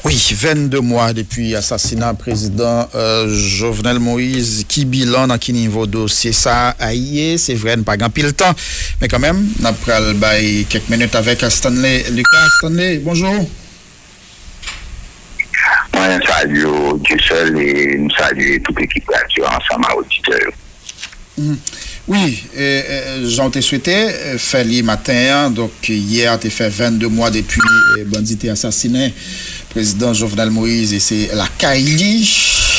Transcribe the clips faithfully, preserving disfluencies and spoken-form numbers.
Wi, vennde mwa depi asasina prezidan, euh, Jovenel Moïse. Ki bilan, nan ki nivo dosye sa a ye? Se vre, n pa gen anpil tan, men kanmenm, n ap pral bay kèk minit avèk Stanley Lucas. Stanley, bonjou. Mwen salye w, Dieuseul, e m salye tout ekip radyo a ansanm a oditè yo. Wi, e, e, jan w te swete, e, fè li maten an, donk, yè te fè vennde mwa depi, e, bandi te asasinen prezidan Jovenel Moïse, e se lakay li.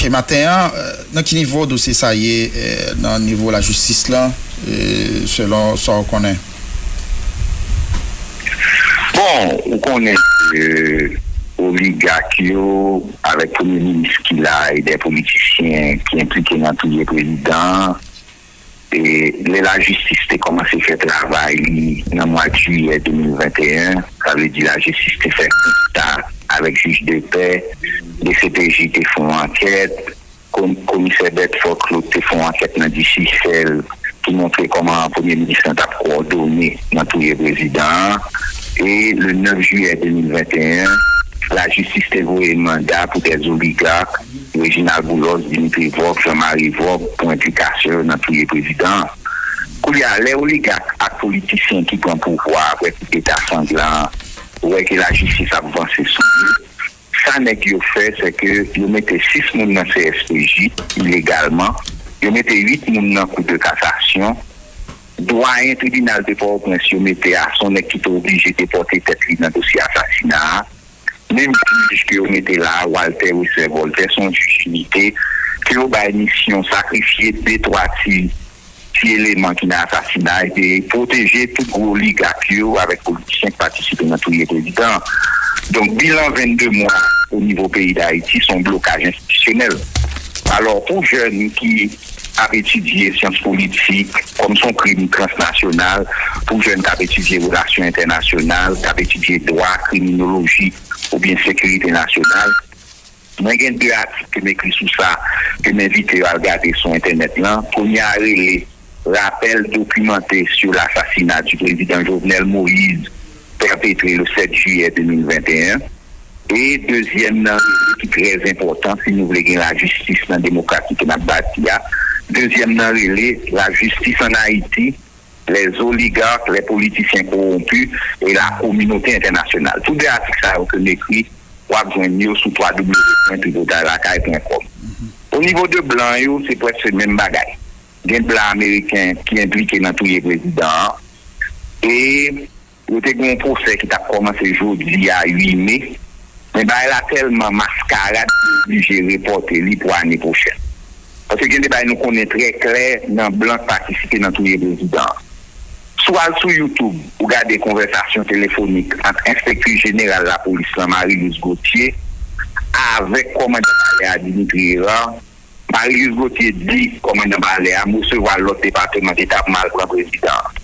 E maten an, e, nan ki nivo dosye sa ye, e, nan nivo lajistis la, e, selon sa w konnen? Bon, ou konnen ke oligak yo, avèk premye minis ki la e de politisyen ki enplike nan touye prezidan an, e lè lajistis te kòmanse fè travay li nan mwa jiyè de mil venteyen, sa vle di lajistis te fè konsta avèk jij de pè, D C P J te fè yon ankèt, Komisè Bedford Claude te fè yon ankèt nan D C Cell ki montre kòman premye minis lan t ap kowòdone nan touye prezidan an. E le nèf jiyè de mil venteyen, lajistis te voye manda pou de oligak, Reginald Boulos, Dimitri Vorbe, Jean Marie Vorbe, pou enplikasyon yo nan touye prezidan an. Koulye a, lè oligak ak politisyen ki pran pouvwa a apre koudeta sanglan an wè ke lajistis ap vanse sou yo, sa nèg yo fè, se ke yo mete sis moun nan C S P J ilegalman, yo mete uit moun nan Kou de Kasasyon, dwayen tribinal de Pòtoprens yo mete a, se yon nèg ki te oblije depòte tèt li nan dosye asasina a. Menm jij ke yo mete la a, Walter Wesser Voltaire, se yon jij inite ke yo bay misyon sakrifye de twa ti ti eleman ki nan asasina epi pwoteje tout gwo oligak yo avèk politisyen ki patisipe nan touye prezidan an. Donk, bilan vennde mwa o nivo peyi Dayiti se yon blokaj enstitisyonèl. Alò, pou jèn ki ap etidye syans politik, kòm se yon krim transnasyonal, pou jèn k ap etidye relasyon entènasyonal, k ap etidye dwa, kriminoloji oubyen sekirite nasyonal, Mwen gen de atik ke m ekri sou sa, ke m envite yo al gade sou entènèt lan. Premye a rele Rappel documenté sur l'assassinat du président Jovenel Moïse, perpétré le sept juillet deux mille vingt et un. E dezyèm nan rele, ki trè enpòtan si nou vle gen lajistis nan demokrasi ke n ap bati a, dezyèm nan rele La justice en Haïti, les oligarques, les politiciens corrompus et la communauté internationale. Tou de atik sa yo ke m ekri, w ap jwenn yo sou w w w pwen tripotay lakay pwen kòm. O nivo de blan yo, se prèske menm bagay. Gen blan ameriken ki enplike nan touye prezidan an. E yo te gen yon pwosè ki t ap kòmanse jodi a uit me. Men bagay la tèlman maskarad, yo oblije repòte li pou ane pwochèn. Paske gen de bagay nou konnen trè klè nan blan k patisipe nan touye prezidan an. Si w al sou YouTube, ou gade konvèsasyon telefonik ant enspektris jeneral lapolis lan, Marie-Louise Gauthier, avèk kòmandan palè a, Dimitri Hérard, Marie-Louise Gauthier di kòmandan palè a, "M resevwa lòd Depatman Deta pou m al pran prezidan an."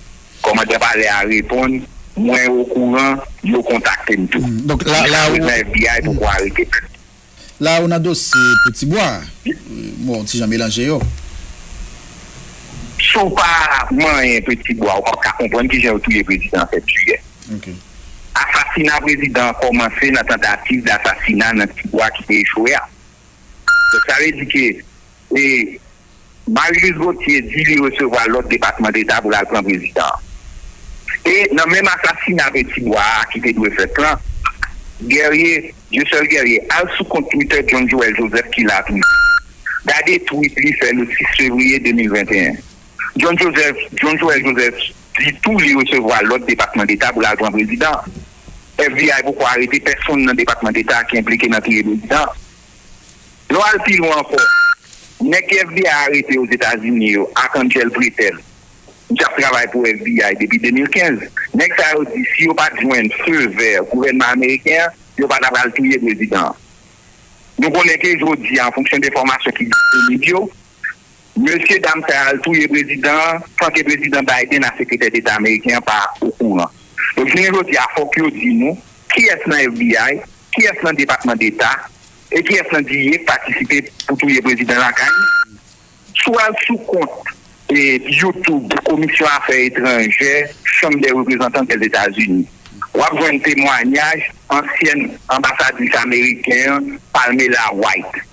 Kòmandan palè a reponn, "Mwen okouran, yo kontakte m tou." Jiska prezan, F B I poko arete pèsonn. La ou nan dosye Petibwa, m wè yon ti jan melanje yo. Si w pa manyen Petibwa, ou p ap ka konprann kijan yo touye prezidan an sèt jiyè. Asasina prezidan an kòmanse nan tantativ dasasina nan Tibwa ki te echwe a. Donk, sa vle di ke, e, Marie-Louise Gauthier di li resevwa lòd Depatman Deta pou l al pran prezidan an. E nan menm asasina Petibwa a ki te dwe fèt lan, Guerrier, Dieuseul Guerrier, al sou kont Twitter John Joël Joseph ki la toujou. Gade tweet li fè le sis fevriye de mil venteyen. John Joseph, John Joël Joseph di tou li resevwa lòd Depatman Deta pou l al pran prezidan an. F B I poko arete pèsonn nan Depatman Deta ki enplike nan touye prezidan an. Lè w al pi lwen ankò, nèg ke F B I arete Ozetazini yo, Arcangel Pretel, li t ap travay pou F B I depi de mil kenz. Nèg sa yo di si yo pa t jwenn feu vert gouvènman ameriken an, yo pa t ap al touye prezidan an. Nou konnen ke jodi a, an fonksyon de enfòmasyon ki disponib yo, mesye dam sa yo al touye prezidan an, san ke prezidan Biden ak sekretè deta ameriken an pa okouran. Donk, jounen jodi a, fòk yo di nou, kiyès nan F B I, kiyès nan Depatman Deta, e kiyès nan D E A k patisipe pou touye prezidan lakay li. Si w al sou kont, e, YouTube Komisyon Afè Etranjè, Chanm dè Reprezantan dèzetazini, w ap jwenn temwayaj ansyèn anbasadris ameriken an, Pamela White.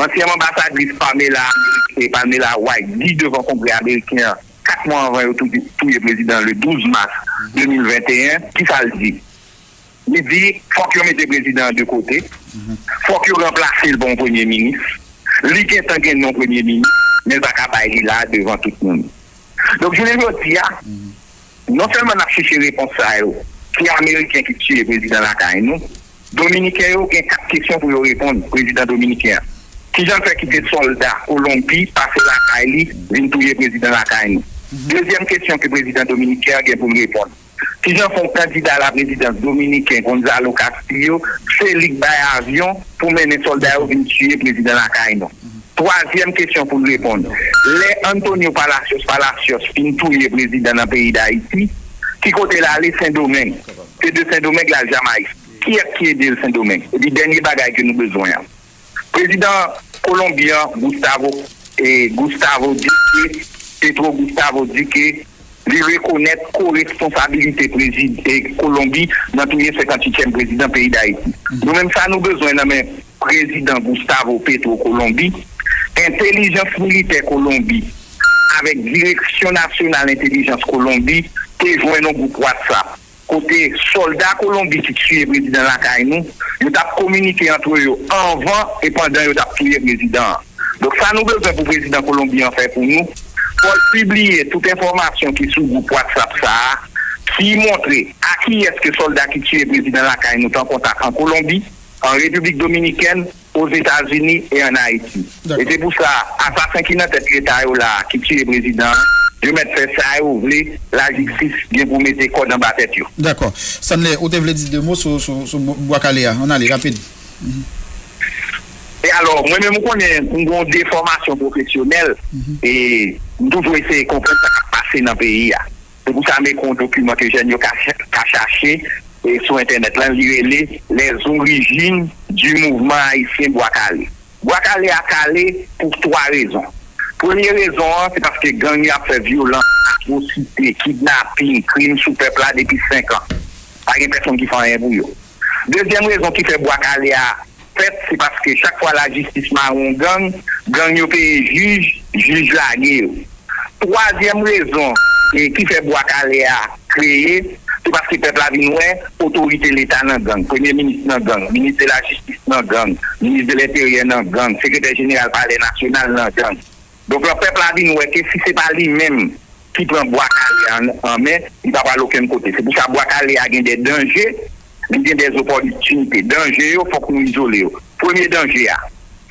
Ansyèn anbasadris Pamela, Amerik- Pamela White di devan Kongrè ameriken an, kat mwa anvan yo touye, touye prezidan an, le douz mas de mil venteyen, kisa l di? Li di, fòk yo mete prezidan an de kote, fòk yo ranplase l pa yon premye minis, li gentan gen yon premye minis, men l pa ka bay li la devan tout moun. Donk, jounen jodi a, non sèlman n ap chèche repons sa yo, ki ameriken ki tiye prezidan lakay nou, dominiken yo gen kat kesyon pou yo reponn prezidan dominiken an. Kijan l fè kite sòlda Kolonbi pase lakay li, vin touye prezidan lakay nou? Dezyèm kesyon ke prezidan dominiken an gen pou l reponn, kijan fè yon kandida laprezidans dominiken, Gonzalo Castillo, se li k bay avyon pou mennen sòlda yo vin tiye prezidan lakay nou? Twazyèm kesyon pou l reponn, lè Antonio Palacios Palacios fin touye prezidan nan peyi Dayiti, ki kote l ale? Sendomeng. Se de Sendomeng l al Jamayik. Kiyès ki ede l Sendomeng? Epi dènye bagay ke nou bezwen an, prezidan Kolonbi an, Gustavo, e, Gustavo Duque, Petro Gustavo Duque, li rekonèt koresponsabilite prezid- e, Kolonbi nan touye senkantuityèm prezidan peyi Dayiti. Nou menm, sa nou bezwen nan men prezidan Gustavo Petro Kolonbi, entèlijans militè Kolonbi avèk Direksyon Nasyonal Entèlijans Kolonbi te jwenn yon gwoup WhatsApp kote sòlda Kolonbi ki tiye prezidan lakay nou, yo t ap kominike antre yo anvan e pandan yo t ap touye prezidan an. Donk, sa nou bezwen pou prezidan Kolonbi an fè pou nou, fò l pibliye tout enfòmasyon ki sou gwoup WhatsApp sa a, ki montre a kiyès ke sòlda ki tiye prezidan lakay nou t an kontak an Kolonbi, an Repiblik Dominikèn, Ozetazini e ann Ayiti. E se pou sa, asasen ki nan tèt Leta yo la a, ki tiye prezidan an, yo mèt fè sa yo vle, lajistis gen pou mete kòd anba tèt yo. Dakò. Stanley, ou te vle di de mo sou, sou, sou Bwa Kale a? Ann ale, rapid. E alò, mwen menm, ou konnen, m gen yon defòmasyon pwofesyonèl, e m toujou eseye konprann sa k ap pase nan peyi a. Se pou sa m ekri yon dokiman ke jèn yo ka, ka chache, e, sou entènèt lan, li rele Les origines du mouvement haïtien Bwa Kale. Bwa Kale a kale pou twa rezon. Premye rezon an, se paske gang yo ap fè vyolans, atwosite, kidnaping, krim sou pèp la depi senk an. Pa gen pèsonn ki fè anyen pou yo. Dezyèm rezon ki fè Bwa Kale a fèt, se paske chak fwa lajistis mare yon gang, gang yo peye jij, jij lage yo. Twazyèm rezon, e, ki fè Bwa Kale a kreye, se paske pèp la vin wè otorite Leta nan gang, premye minis nan gang, minis de lajistis nan gang, minis de lenteryè nan gang, sekretè jeneral palè nasyonal nan gang. Donk, lè pèp la vin wè ke si se pa li menm ki pran Bwa Kale a an, an men, li pa pral okenn kote. Se pou sa Bwa Kale a gen de danje, li gen de opòtinite. Danje yo, fòk nou izole yo. Premye danje a,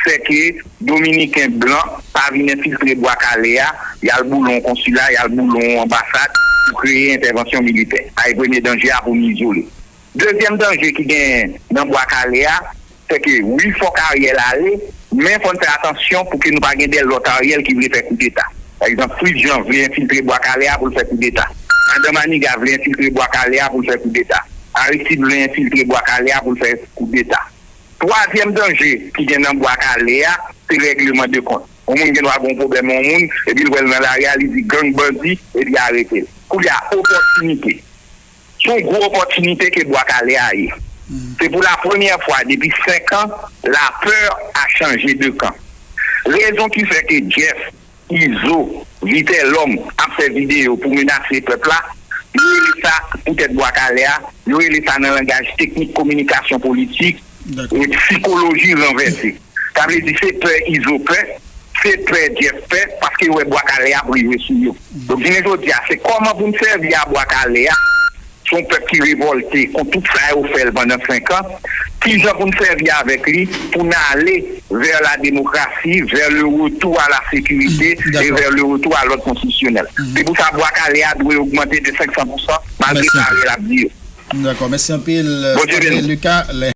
fè ke Dominiken blan pa vin enfiltre Bwa Kale a, y al boule yon konsila, y al boule yon anbasad pou kreye entèvansyon militè. Sa e premye danje a pou n izole. Dezyèm danje ki genyen nan Bwa Kale a, se ke wi, fòk Ariel ale, men fò n fè atansyon pou ke nou pa gen de lòt Ariel ki vle fè koudeta. Pa egzanp, Fritz Jean vle enfiltre Bwa Kale a pou l fè koudeta. Madan Maniga vle enfiltre Bwa Kale a pou l fè koudeta. Aristide vle enfiltre Bwa Kale a pou l fè koudeta. Twazyèm danje ki gen nan Bwa Kale a, se règleman de kont. Yon moun gen dwa gen yon pwoblèm yon moun, epi l wè l nan lari a, li di gang bandi, epi arete l. Koulye a, opòtinite. Se yon gwo opòtinite ke Bwa Kale a ye. Se pou la premyè fwa depi senk an, la peur a changé de camp. Rezon ki fè ke Jeff, Izo, Vitelhomme ap fè videyo pou menase pèp la, yo rele sa, poutèt Bwa Kale a, yo rele sa nan langaj teknik kominikasyon politik, e sikoloji ranvèse. Sa vle di se pè Izo pè, se pè Jeff pè, paske yo wè Bwa Kale a ap rive sou yo. Donk, jounen jodi a, se kòman pou n sèvi a Bwa Kale a, se yon pèp ki revòlte kont tout sa yo fè l pandan senk an, kijan pou n sèvi avèk li pou n ale vers la démocratie, vers le retour à la sécurité et vers le retour à l'ordre constitutionnel. Se pou sa Bwa Kale a dwe ogmante de senk san pousan, malgre sa Ariel ap di yo. Dakò, mèsi anpil, Stanley Lucas.